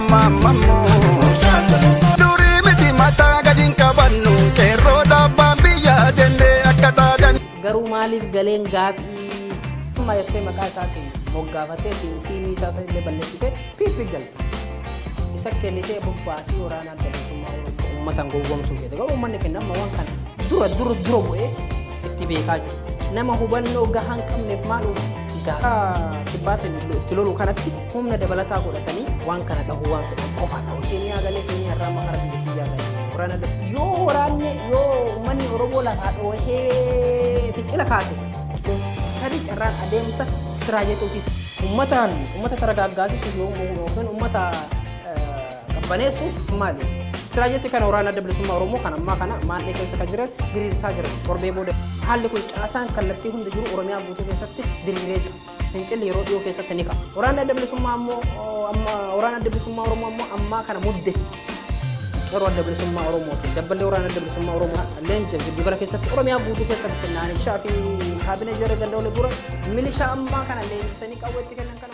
Amma. Durii miti mataa gadi hin qabannu qeerroo dhaabbaan biyyaa jennee akka dhaadan. Garuu maaliif galeen gaaffii amma jettee maqaa isaatiin moggaafatee tiimii isaa illee balleessitee piippi galte. Isa kennitee bobbaasii waraanaa Adda Bilisummaa Oromoo uummataan gowwoomsuu feete. Garuu uummanni keenya amma waan kana dura dura dura bu'ee itti beekaa jira. Nama hubannoo gahaa hin qabneef maal uuma? Gaafa kibbaatiin itti lolu kanatti humna dabalataa godhatanii waan kana dhahuu waan fedhan qofaadha. Keeniyaa galee Keeniyaa irraa amma karaa biyya kiyyaa galee. Waraana yoo waraanni yoo uummanni Oromoo lafaa dhoohee fincila kaase sadi carraan adeemsa istiraajeetii ofiis uummataan uummata taragaaggaasisuuf yookiin uummata qabbaneessuuf maali? Istiraajeetii kana waraana Adda Bilisummaa Oromoo kan ammaa kana maandhee keessa kan jiran diriirsaa jiran torbee booda haalli kun caasaan kallattii hunda jiru Oromiyaa guutuu keessatti diriiree jira. Fincilli yeroo dhiyoo keessatti ni ka'a. Waraanni Adda Bilisummaa ammoo amma waraana Adda Bilisummaa Oromoo ammoo ammaa kana mudde yeroo Adda Bilisummaa Oromootiin dabballee waraana Adda Bilisummaa Oromoo leenca jiddugala keessatti Oromiyaa guutuu keessatti naannichaa fi kaabinee jara ganda wali gura milishaa ammaa kana leenjisanii qawweetti kennan kana.